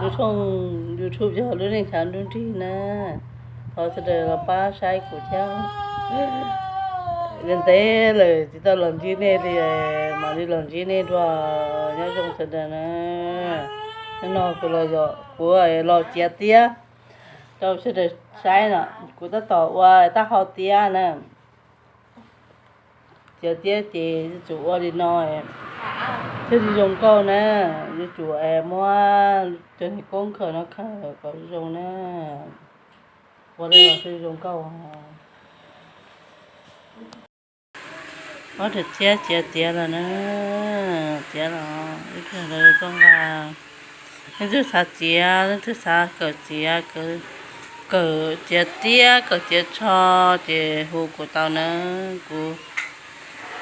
Lub thooj YouTube yog lub neej tshav ntuj nrig na, thov sawv daws los pab saib kuv thiab. Ntev ntev lawm tsis tau los ntsib nej li, mam li los ntsib nej dua, nyob zoo sawv daws na. Hnub no kuv los, kuv los txiav tiab rau sawv daws saib no, kuv tab tom ua taub hau tiab na. Txiav tiab ces yuav tsum ua li no thiaj li zoo nkauj na, yuav tsum muab cov niag koob khaws no khaws kom zoo na, ua li no thiaj zoo nkauj. Ob daim tiab txiav tiav lawm na, tiav los ib pliag lawv tuaj nqa. Leej twg xav txiav, leej twg xav kawm txiav, kawm txiav tiab kawm txiav tsho ces hu kuv tau na, kuv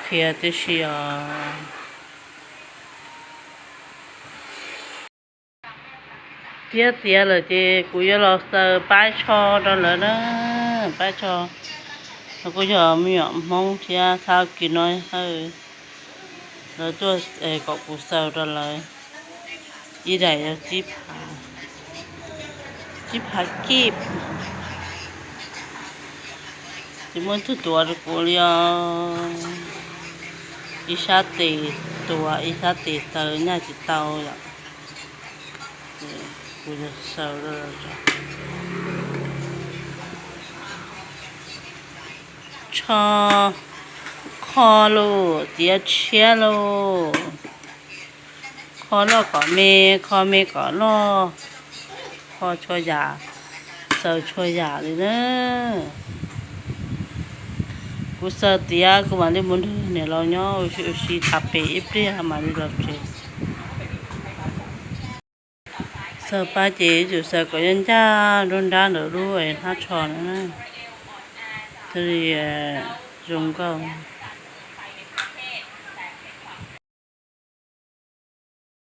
qhia tib si os. Tiab tiav lawm ces kuv yuav los xaws paib tsho rau lawv na, paib tsho. No kuj yog me nyuam Hmoob thiab, txhab kis no hawj, lawv tuaj kom kuv xaws rau lawv ib daim yog tsib phav kib. Tsis muaj ib tug tuav rau kuv li os. Ib sab tes tuav ib sab tes xaws nyaj tsis tau yom. Kuv xaws tsho, kho lauj, tiav tshiab lauj. Kho loj kom me, kho me kom loj, kho txhua yam, xaws txhua yam li na. Kuv xaws tiav kuv mam li mus nrog niam laus nyob ua si tshaj pem ib pliag mam li los tsev. Xaws pab ces yuav tsum xaws kom ncaj ncaj nruab nrab ntawm lub hnab tsho na, thiaj li zoo nkauj.